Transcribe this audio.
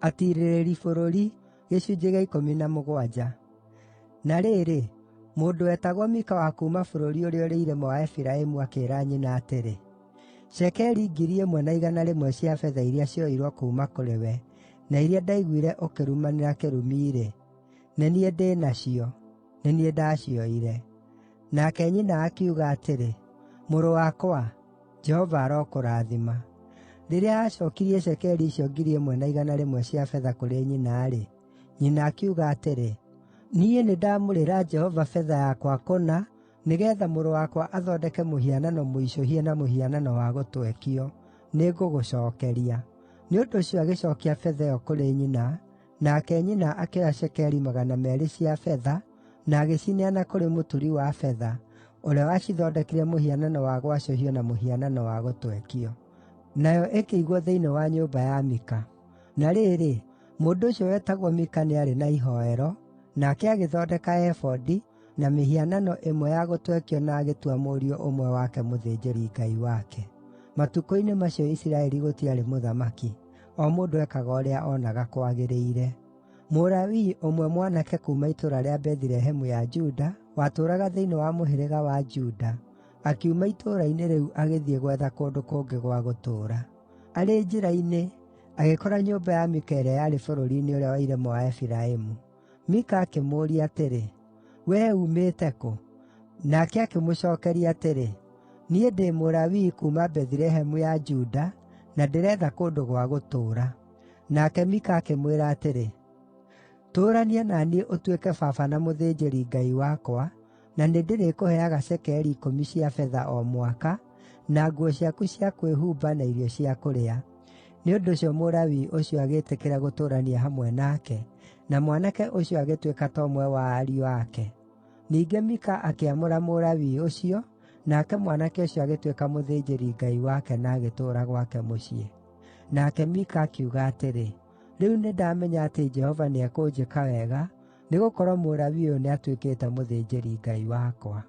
Atiirĩrĩri Bũrũri Na rĩrĩ, mũndũ wetagwo Mika wa kuuma bũrũri ũrĩa ũrĩ irĩma wa Efiraimu akĩĩra nyina atĩrĩ, “Cekeri 1,100 cia betha iria cioirwo kuuma kũrĩ we, na iria ndaiguire ũkĩrumanĩra kĩrumi-rĩ, nĩ niĩ ndĩ nacio; nĩ niĩ ndacioire.” Nake nyina akiuga atĩrĩ, “Mũrũ wakwa, Jehova arokũrathima.” Rĩrĩa aacookirie cekeri icio 1,100 cia betha kũrĩ nyina-rĩ, nyina akiuga atĩrĩ, “Niĩ nĩndamũrĩra Jehova betha yakwa kũna nĩgeetha mũrũ wakwa athondeke mũhianano mũicũhie na mũhianano wa gũtwekio. Nĩngũgũcookeria.” Nĩ ũndũ ũcio agĩcookia betha ĩyo kũrĩ nyina, nake nyina akĩoya cekeri 200 cia betha na agĩcineana kũrĩ mũturi wa betha, ũrĩa wacithondekire mũhianano wa gwacũhio na mũhianano wa gũtwekio. Nayo ĩkĩigwo thĩinĩ wa nyũmba ya Mika. Na rĩrĩ, mũndũ ũcio wetagwo Mika nĩ aarĩ na ihooero, nake agĩthondeka ebodi, na mĩhianano ĩmwe ya gũtwekio na agĩtua mũriũ ũmwe wake mũthĩnjĩri-ngai wake. Matukũ-inĩ macio Isiraeli gũtiarĩ mũthamaki; o mũndũ ekaga ũrĩa oonaga kwagĩrĩire. Mũlawii ũmwe mwanake kuuma itũũra rĩa Bethilehemu ya Juda, watũũraga thĩinĩ wa mũhĩrĩga wa Juda, akiuma itũũra-inĩ rĩu agĩthiĩ gwetha kũndũ kũngĩ gwa gũtũũra. Arĩ njĩra-inĩ, agĩkora nyũmba ya Mika ĩrĩa yarĩ bũrũri-inĩ ũrĩa wa irĩma wa Efiraimu. Mika akĩmũũria atĩrĩ, “Wee uumĩte kũ?” Nake akĩmũcookeria atĩrĩ, “Niĩ ndĩ Mũlawii kuuma Bethilehemu ya Juda, na ndĩretha kũndũ gwa gũtũũra.” Nake Mika akĩmwĩra atĩrĩ, “Tũũrania na niĩ ũtuĩke baba na mũthĩnjĩri-ngai wakwa, na nĩndĩrĩkũheaga cekeri 10 cia betha o mwaka, na nguo ciaku cia kwĩhumba na irio cia kũrĩa.” Nĩ ũndũ ũcio Mũlawii ũcio agĩĩtĩkĩra gũtũũrania hamwe nake, na mwanake ũcio agĩtuĩka ta ũmwe wa ariũ ake. Ningĩ Mika akĩamũra Mũlawii ũcio, nake mwanake ũcio agĩtuĩka mũthĩnjĩri-ngai wake na agĩtũũra gwake mũciĩ. Nake Mika akiuga atĩrĩ, “Rĩu nĩndamenya atĩ Jehova nĩekũnjĩka wega, nĩgũkorwo Mũlawii ũyũ nĩatuĩkĩte mũthĩnjĩri-ngai wakwa.”